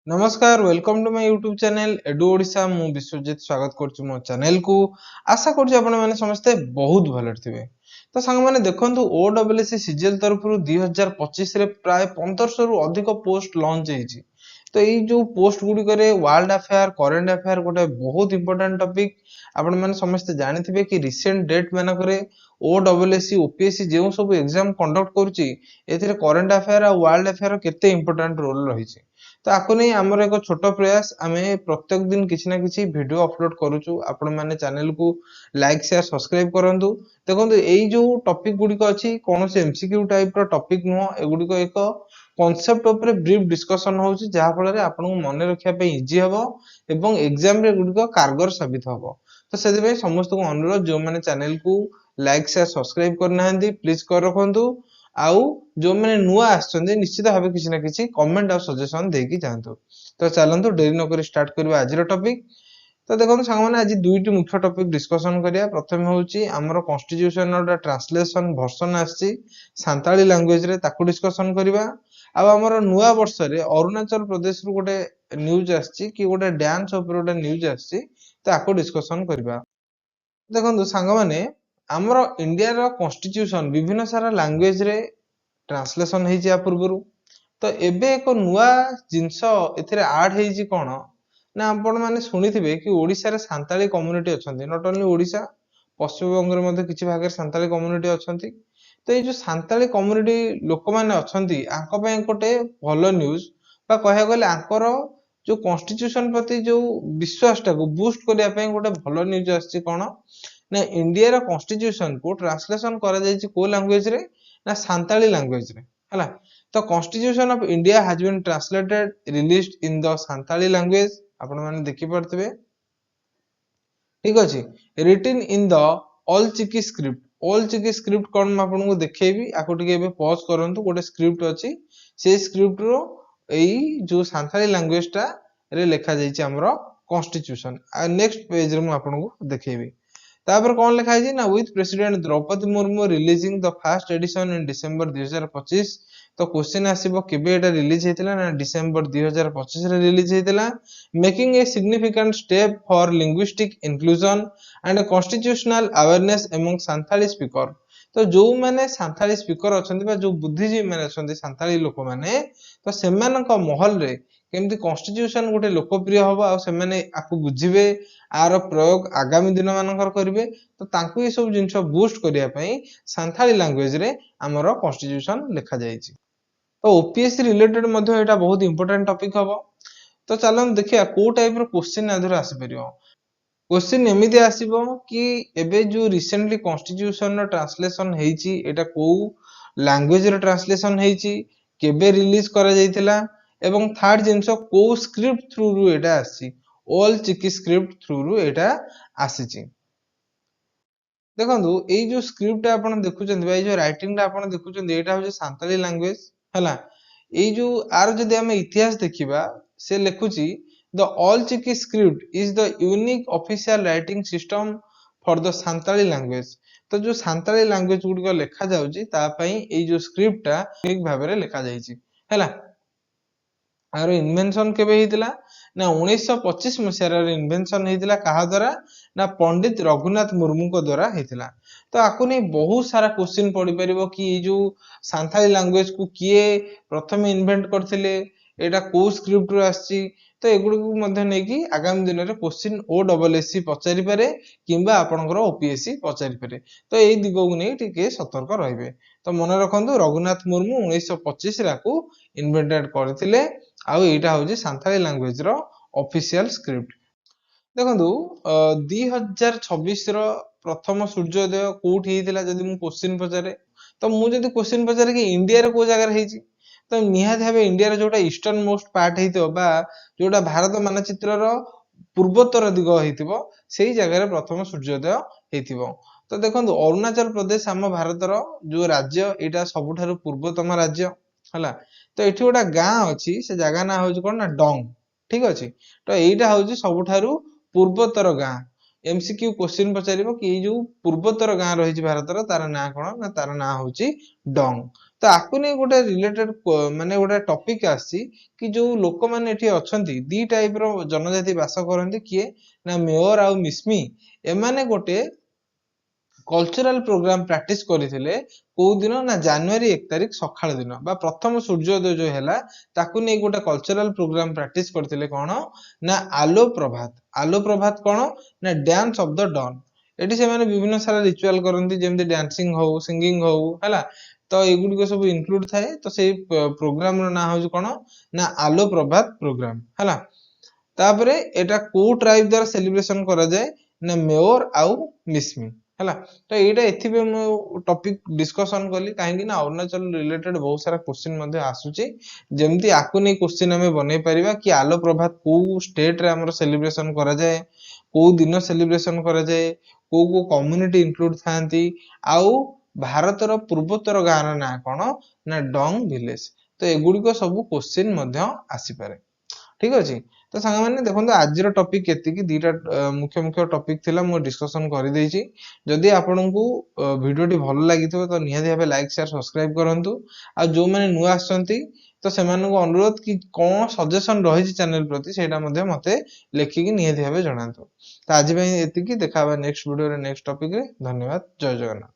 ନମସ୍କାର, welcome to my YouTube channel Edu Odisha. ମୁଁ ବିଶ୍ୱଜିତ ସ୍ୱାଗତ କରୁଛି ମୋ ଚ୍ୟାନେଲକୁ। ଆଶା କରୁଛି ଆପଣମାନେ ସମସ୍ତେ ବହୁତ ଭଲରେ ଥିବେ। ତ ସାଙ୍ଗମାନେ, ଦେଖନ୍ତୁ, ଓ ଡବଲ୍ ଏସ୍ ସି ସିଜିଏଲ୍ ତରଫରୁ 2025ରେ ପ୍ରାୟ 1500ରୁ ଅଧିକ ପୋଷ୍ଟ ଲଞ୍ଚ ହେଇଛି। ତ ଏଇ ଯୋଉ ପୋଷ୍ଟ ଗୁଡ଼ିକରେ ୱାର୍ଲଡ ଆଫେୟାର, କରେଣ୍ଟ ଆଫେୟାର ଗୋଟେ ବହୁତ ଇମ୍ପୋର୍ଟାଣ୍ଟ ଟପିକ। ଆପଣମାନେ ସମସ୍ତେ ଜାଣିଥିବେ କି ରିସେଣ୍ଟ ଡେଟ୍ ମାନଙ୍କରେ ଓ ଡବଲ୍ ଏସ୍ ସି, ଓପିଏସସି ଯେଉଁ ସବୁ ଏକ୍ଜାମ କଣ୍ଡକ୍ଟ କରୁଛି, ଏଥିରେ କରେଣ୍ଟ ଆଫେୟାର ଆଉ ୱାର୍ଲଡ ଆଫେୟାର କେତେ ଇମ୍ପୋର୍ଟାଣ୍ଟ ରୋଲ ରହିଛି। ତ ଆକୁ ନେଇ ଆମର ଏକ ଛୋଟ ପ୍ରୟାସ। ଆମେ ପ୍ରତ୍ୟେକ ଦିନ କିଛି ନା କିଛି ଭିଡ଼ିଓ ଅପଲୋଡ କରୁଛୁ। ଆପଣମାନେ ଚ୍ୟାନେଲକୁ ଲାଇକ୍, ସେୟାର, ସବସ୍କ୍ରାଇବ କରନ୍ତୁ। ଦେଖନ୍ତୁ, ଏଇ ଯୋଉ ଟପିକ ଗୁଡ଼ିକ ଅଛି, କୌଣସି ଏମସିକ୍ୟୁ ଟାଇପର ଟପିକ ନୁହଁ। ଏଗୁଡ଼ିକ ଏକ କନସେପ୍ଟ ଉପରେ ବ୍ରିଫ ଡିସ୍କସନ ହଉଛି, ଯାହାଫଳରେ ଆପଣଙ୍କୁ ମନେ ରଖିବା ପାଇଁ ଇଜି ହବ ଏବଂ ଏକ୍ଜାମରେ ଏଗୁଡ଼ିକ କାରଗର ସାବିତ ହବ। ତ ସେଥିପାଇଁ ସମସ୍ତଙ୍କୁ ଅନୁରୋଧ, ଯେଉଁମାନେ ଚ୍ୟାନେଲକୁ ଲାଇକ୍, ସେୟାର, ସବସ୍କ୍ରାଇବ କରିନାହାନ୍ତି, ପ୍ଲିଜ କରି ରଖନ୍ତୁ। ଆଉ ଯେଉଁମାନେ ନୂଆ ଆସିଛନ୍ତି, ନିଶ୍ଚିତ ଭାବେ କିଛି ନା କିଛି କମେଣ୍ଟ ଆଉ ସଜେସନ ଦେଇକି ଯାଆନ୍ତୁ। ତ ଚାଲନ୍ତୁ, ଡେରି ନକରି ଷ୍ଟାର୍ଟ କରିବା ଆଜିର ଟପିକ। ତ ଦେଖନ୍ତୁ ସାଙ୍ଗମାନେ, ଆଜି ଦୁଇଟି ମୁଖ୍ୟ ଟପିକ ଡିସ୍କସନ କରିବା। ପ୍ରଥମେ ହେଉଛି ଆମର କନଷ୍ଟିଟ୍ୟୁସନର ଟ୍ରାନ୍ସଲେସନ ଭର୍ସନ ଆସିଛି ସାନ୍ତାଳୀ ଲାଙ୍ଗୁଏଜରେ, ତାକୁ ଡିସ୍କସନ କରିବା। ଆଉ ଆମର ନୂଆ ବର୍ଷରେ ଅରୁଣାଚଳ ପ୍ରଦେଶରୁ ଗୋଟେ ନ୍ୟୁଜ ଆସିଛି କି ଗୋଟେ ଡ୍ୟାନ୍ସ ଉପରେ ଗୋଟେ ନ୍ୟୁଜ ଆସିଛି, ତାକୁ ଡିସ୍କସନ କରିବା। ଦେଖନ୍ତୁ ସାଙ୍ଗମାନେ, ଆମର ଇଣ୍ଡିଆର କନଷ୍ଟିଟ୍ୟୁସନ ବିଭିନ୍ନ ସାରା ଲାଙ୍ଗୁଏଜରେ ଟ୍ରାନ୍ସଲେସନ ହେଇଛି ୟା ପୂର୍ବରୁ। ତ ଏବେ ଏକ ନୂଆ ଜିନିଷ ଏଥିରେ ଆଡ୍ ହେଇଛି। କଣ ନା, ଆପଣମାନେ ଶୁଣିଥିବେ କି ଓଡ଼ିଶାରେ ସାନ୍ତାଳୀ କମ୍ୟୁନିଟି ଅଛନ୍ତି। Not only Odisha, ପଶ୍ଚିମବଙ୍ଗରେ ମଧ୍ୟ କିଛି ଭାଗରେ ସାନ୍ତାଳୀ କମ୍ୟୁନିଟି ଅଛନ୍ତି। ତ ଏଇ ଯୋଉ ସାନ୍ତାଳୀ କମ୍ୟୁନିଟି ଲୋକମାନେ ଅଛନ୍ତି, ଆଙ୍କ ପାଇଁ ଗୋଟେ ଭଲ ନ୍ୟୁଜ ବା କହିବାକୁ ଗଲେ ଆଙ୍କର ଯୋଉ କନଷ୍ଟିଟ୍ୟୁସନ ପ୍ରତି ଯୋଉ ବିଶ୍ୱାସଟାକୁ ବୁଷ୍ଟ କରିବା ପାଇଁ ଗୋଟେ ଭଲ ନ୍ୟୁଜ ଆସିଛି। କଣ ନା, ଇଣ୍ଡିଆର କନଷ୍ଟିଟ୍ୟୁସନକୁ ଟ୍ରାନ୍ସଲେସନ କରାଯାଇଛି କୋଉ ଲାଙ୍ଗୁଏଜରେ ନା, ସାନ୍ତାଳୀ ଲାଙ୍ଗୁଏଜରେ। ହେଲା, ତ Constitution of India has been translated, released in the Santali language. ଆପଣମାନେ ଦେଖିପାରୁଥିବେ, ଠିକ ଅଛି। Written in the Ol Chiki script. Ol Chiki script କଣ, ମୁଁ ଆପଣଙ୍କୁ ଦେଖେଇବି। ଆକୁ ଟିକେ ଏବେ ପଜ୍ କରନ୍ତୁ। ଗୋଟେ ସ୍କ୍ରିପ୍ଟ ଅଛି, ସେଇ ସ୍କ୍ରିପ୍ଟର ଏଇ ଯୋଉ ସାନ୍ତାଳୀ ଲାଙ୍ଗୁଏଜଟା ରେ ଲେଖାଯାଇଛି ଆମର କନଷ୍ଟିଟ୍ୟୁସନ। ଆଉ ନେକ୍ସଟ ପେଜରେ ମୁଁ ଆପଣଙ୍କୁ ଦେଖେଇବି। ତାପରେ କଣ ଲେଖା ହେଇଛି ନା, with President Droupadi Murmu releasing the first edition in December 2025। ତ କ୍ୱେଶ୍ଚିନ୍ ଆସିବ, କେବେ ଏଇଟା ରିଲିଜ ହେଇଥିଲା ନା, ଡିସେମ୍ବର 2025ରେ ରିଲିଜ ହେଇଥିଲା, making a significant step for linguistic inclusion and constitutional awareness among Santali speaker. ତ ଯୋଉମାନେ ସାନ୍ତାଳୀ ସ୍ପିକର ଅଛନ୍ତି ବା ଯୋଉ ବୁଦ୍ଧିଜୀବୀ ମାନେ ଅଛନ୍ତି, ସାନ୍ତାଳୀ ଲୋକମାନେ, ତ ସେମାନଙ୍କ ମହଲରେ କେମିତି କନଷ୍ଟିଟ୍ୟୁସନ ଗୋଟେ ଲୋକପ୍ରିୟ ହବ ଆଉ ସେମାନେ ଆକୁ ବୁଝିବେ, ଆର ପ୍ରୟୋଗ ଆଗାମୀ ଦିନ ମାନଙ୍କର କରିବେ, ତ ତାଙ୍କୁ ଏସବୁ ଜିନିଷ ବୁଷ୍ଟ କରିବା ପାଇଁ ସାନ୍ତାଳୀ ଲାଙ୍ଗୁଏଜରେ ଆମର କନଷ୍ଟିଟ୍ୟୁସନ ଲେଖାଯାଇଛି। ତ ଓପିଏସସି ରିଲେଟେଡ ମଧ୍ୟ ଏଇଟା ବହୁତ ଇମ୍ପୋର୍ଟାଣ୍ଟ ଟପିକ ହବ। ତ ଚାଲନ୍ତୁ ଦେଖିବା କୋଉ ଟାଇପର କ୍ୱେଶ୍ଚିନ୍ ଆ ଦେହରୁ ଆସିପାରିବ। କ୍ୱେଶ୍ଚିନ୍ ଏମିତି ଆସିବ କି ଏବେ ଯୋଉ ରିସେଣ୍ଟଲି କନଷ୍ଟିଟ୍ୟୁସନର ଟ୍ରାନ୍ସଲେସନ ହେଇଛି, ଏଇଟା କୋଉ ଲାଙ୍ଗୁଏଜରେ ଟ୍ରାନ୍ସଲେସନ ହେଇଛି, କେବେ ରିଲିଜ କରାଯାଇଥିଲା ଏବଂ ଥାର୍ଡ ଜିନିଷ, କୋଉ ସ୍କ୍ରିପ୍ଟ ଥ୍ରୁରୁ ଏଇଟା ଆସିଛି। ଅଲ୍ ଚିକି ସ୍କ୍ରିପ୍ଟ ଥ୍ରୁରୁ ଏଇଟା ଆସିଛି। ଦେଖନ୍ତୁ, ଏଇ ଯୋଉ ସ୍କ୍ରିପ୍ଟଟା ଆପଣ ଦେଖୁଛନ୍ତି ବା ଏଇ ଯୋଉ ରାଇଟିଂଟା ଆପଣ ଦେଖୁଛନ୍ତି, ଏଇଟା ହଉଛି ସାନ୍ତାଳୀ ଲାଙ୍ଗୁଏଜ। ହେଲା, ଏଇ ଯୋଉ ଆର ଯଦି ଆମେ ଇତିହାସ ଦେଖିବା, ସେ ଲେଖୁଛି, "The Ol Chiki script is the unique official writing system for the Santali language." ତ ଯୋଉ ସାନ୍ତାଳୀ ଲାଙ୍ଗୁଏଜ ଗୁଡ଼ିକ ଲେଖାଯାଉଛି, ତା ପାଇଁ ଏଇ ଯୋଉ ସ୍କ୍ରିପ୍ଟଟା ଠିକ ଭାବରେ ଲେଖାଯାଇଛି। ହେଲା, ଆର ଇନଭେନସନ କେବେ ହେଇଥିଲା ନା, 1925 ମସିହାରେ ଇନଭେନସନ ହେଇଥିଲା। କାହା ଦ୍ୱାରା ନା, ପଣ୍ଡିତ ରଘୁନାଥ ମୁର୍ମୁଙ୍କ ଦ୍ୱାରା ହେଇଥିଲା। ତ ଆକୁ ନେଇ ବହୁତ ସାରା କ୍ୱେଶ୍ଚିନ୍ ପଡିପାରିବ କି ଏଇ ଯୋଉ ସାନ୍ତାଳୀ ଲାଙ୍ଗୁଏଜ କୁ କିଏ ପ୍ରଥମେ ଇନଭେଣ୍ଟ କରିଥିଲେ, ଏଇଟା କୋଉ ସ୍କ୍ରିପ୍ଟରୁ ଆସିଛି। ତ ଏଗୁଡିକୁ ମଧ୍ୟ ନେଇକି ଆଗାମୀ ଦିନରେ କ୍ୱେଶ୍ଚିନ୍ ଓ ଡବଲ୍ ଏସ୍ ସି ପଚାରିପାରେ କିମ୍ବା ଆପଣଙ୍କର ଓପିଏସସି ପଚାରିପାରେ। ତ ଏଇ ଦିଗକୁ ନେଇ ଟିକେ ସତର୍କ ରହିବେ। ତ ମନେ ରଖନ୍ତୁ, ରଘୁନାଥ ମୁର୍ମୁ 1925ରେ ଆକୁ ଇନଭେଣ୍ଟେଡ କରିଥିଲେ ଆଉ ଏଇଟା ହଉଛି ସାନ୍ତାଳୀ ଲାଙ୍ଗୁଏଜର ଅଫିସିଆଲ ସ୍କ୍ରିପ୍ଟ। ଦେଖନ୍ତୁ, 2026ର ପ୍ରଥମ ସୂର୍ଯ୍ୟୋଦୟ କୋଉଠି ହେଇଥିଲା ଯଦି ମୁଁ କ୍ୱେଶ୍ଚିନ୍ ପଚାରେ, ତ ମୁଁ ଯଦି କ୍ୱେଶ୍ଚିନ୍ ପଚାରେ କି ଇଣ୍ଡିଆରେ କୋଉ ଜାଗାରେ ହେଇଛି, ତ ନିହାତି ଭାବେ ଇଣ୍ଡିଆର ଯୋଉଟା ଇଷ୍ଟର୍ନ ମୋଷ୍ଟ ପାର୍ଟ ହେଇଥିବ ବା ଯୋଉଟା ଭାରତ ମାନଚିତ୍ରର ପୂର୍ବୋତ୍ତର ଦିଗ ହେଇଥିବ, ସେଇ ଜାଗାରେ ପ୍ରଥମ ସୂର୍ଯ୍ୟୋଦୟ ହେଇଥିବ। ତ ଦେଖନ୍ତୁ, ଅରୁଣାଚଳ ପ୍ରଦେଶ ଆମ ଭାରତର ଯୋଉ ରାଜ୍ୟ, ଏଇଟା ସବୁଠାରୁ ପୂର୍ବତମ ରାଜ୍ୟ। ହେଲା, ତ ଏଠି ଗୋଟେ ଗାଁ ଅଛି, ସେ ଜାଗା ନାଁ ହଉଛି କଣ ନା, ଡଙ୍ଗ। ଠିକ ଅଛି, ତ ଏଇଟା ହଉଛି ସବୁଠାରୁ ପୂର୍ବୋତ୍ତର ଗାଁ। ଏମସିକ୍ୟୁ କୋଶ୍ଚିନ୍ ପଚାରିବ କି ଏଇ ଯୋଉ ପୂର୍ବୋତ୍ତର ଗାଁ ରହିଛି ଭାରତର, ତାର ନାଁ କଣ? ନା ତାର ନାଁ ହଉଛି ଡଙ୍ଗ। ତ ଆକୁ ନେଇ ଗୋଟେ ରିଲେଟେଡ ମାନେ ଗୋଟେ ଟପିକ ଆସିଛି କି ଯୋଉ ଲୋକମାନେ ଏଠି ଅଛନ୍ତି, ଦି ଟାଇପ ର ଜନଜାତି ବାସ କରନ୍ତି। କିଏ ନା ମେଓର ଆଉ ମିସ୍ମି। ଏମାନେ ଗୋଟେ କଲଚରାଲ ପ୍ରୋଗ୍ରାମ ପ୍ରାକ୍ଟିସ କରିଥିଲେ। କୋଉ ଦିନ? ନା ଜାନୁଆରୀ 1 ତାରିଖ ସକାଳ ଦିନ ବା ପ୍ରଥମ ସୂର୍ଯ୍ୟୋଦୟ ଯୋଉ ହେଲା, ତାକୁ ନେଇ ଗୋଟେ କଲଚରାଲ ପ୍ରୋଗ୍ରାମ ପ୍ରାକ୍ଟିସ କରିଥିଲେ। କଣ ନା ଆଲୋ ପ୍ରଭାତ। ଆଲୋ ପ୍ରଭାତ କଣ? ନା ଡ୍ୟାନ୍ସ ଅଫ the Don. ଏଠି ସେମାନେ ବିଭିନ୍ନ ସାରା ରିଚୁଆଲ କରନ୍ତି, ଯେମିତି ଡ୍ୟାନ୍ସିଂ ହଉ, ସିଙ୍ଗିଂ ହଉ, ହେଲା। ତ ଏଗୁଡିକ ସବୁ ଇନକ୍ଲୁଡ ଥାଏ। ତ ସେଇ ପ୍ରୋଗ୍ରାମ ର ନାଁ ହଉଛି କଣ? ନା ଆଲୋ ପ୍ରଭାତ ପ୍ରୋଗ୍ରାମ, ହେଲା। ତାପରେ ଏଇଟା କୋଉ ଟ୍ରାଇବ ଦ୍ଵାରା ସେଲିବ୍ରେସନ କରାଯାଏ? ନା ମେଓର ଆଉ ମିସ୍ମି, ହେଲା। ତ ଏଇଟା ଏଥିପାଇଁ ମୁଁ ଟପିକ ଡିସ୍କସନ କଲି, କାହିଁକି ନା ଅରୁଣାଚଳ ରିଲେଟେଡ ବହୁତ ସାରା କୋଶ୍ଚିନ୍ ମଧ୍ୟ ଆସୁଛି। ଯେମିତି ଆକୁ ନେଇ କୋଶ୍ଚିନ୍ ଆମେ ବନେଇ ପାରିବା କି ଆଲୋ ପ୍ରଭାତ କୋଉ ଷ୍ଟେଟ ରେ ଆମର ସେଲିବ୍ରେସନ କରାଯାଏ, କୋଉ ଦିନ ସେଲିବ୍ରେସନ କରାଯାଏ, କୋଉ କୋଉ କମ୍ୟୁନିଟି ଇନକ୍ଲୁଡ ଥାନ୍ତି, ଆଉ ଭାରତର ପୂର୍ବୋତ୍ତର ଗାଁର ନାଁ କଣ? ନା ଡଙ୍ଗ ଭିଲେଜ। ତ ଏଗୁଡିକ ସବୁ କୋଶ୍ଚିନ୍ ମଧ୍ୟ ଆସିପାରେ, ଠିକ ଅଛି। ତ ସାଙ୍ଗମାନେ ଦେଖନ୍ତୁ, ଆଜିର ଟପିକ ଏତିକି ଦିଟା ମୁଖ୍ୟ ମୁଖ୍ୟ ଟପିକ ଥିଲା, ମୁଁ ଡିସ୍କସନ କରିଦେଇଛି। ଯଦି ଆପଣଙ୍କୁ ଭିଡିଓଟି ଭଲ ଲାଗିଥିବ, ତ ନିହାତି ଭାବେ ଲାଇକ୍, ସେୟାର, ସବସ୍କ୍ରାଇବ କରନ୍ତୁ। ଆଉ ଯୋଉମାନେ ନୂଆ ଆସୁଛନ୍ତି, ତ ସେମାନଙ୍କୁ ଅନୁରୋଧ କି କଣ ସଜେସନ ରହିଛି ଚ୍ୟାନେଲ ପ୍ରତି, ସେଇଟା ମଧ୍ୟ ମତେ ଲେଖିକି ନିହାତି ଭାବେ ଜଣାନ୍ତୁ। ତ ଆଜି ପାଇଁ ଏତିକି। ଦେଖା ହବା ନେକ୍ସଟ ଭିଡିଓରେ, ନେକ୍ସଟ ଟପିକରେ। ଧନ୍ୟବାଦ, ଜୟ ଜଗନ୍ନାଥ।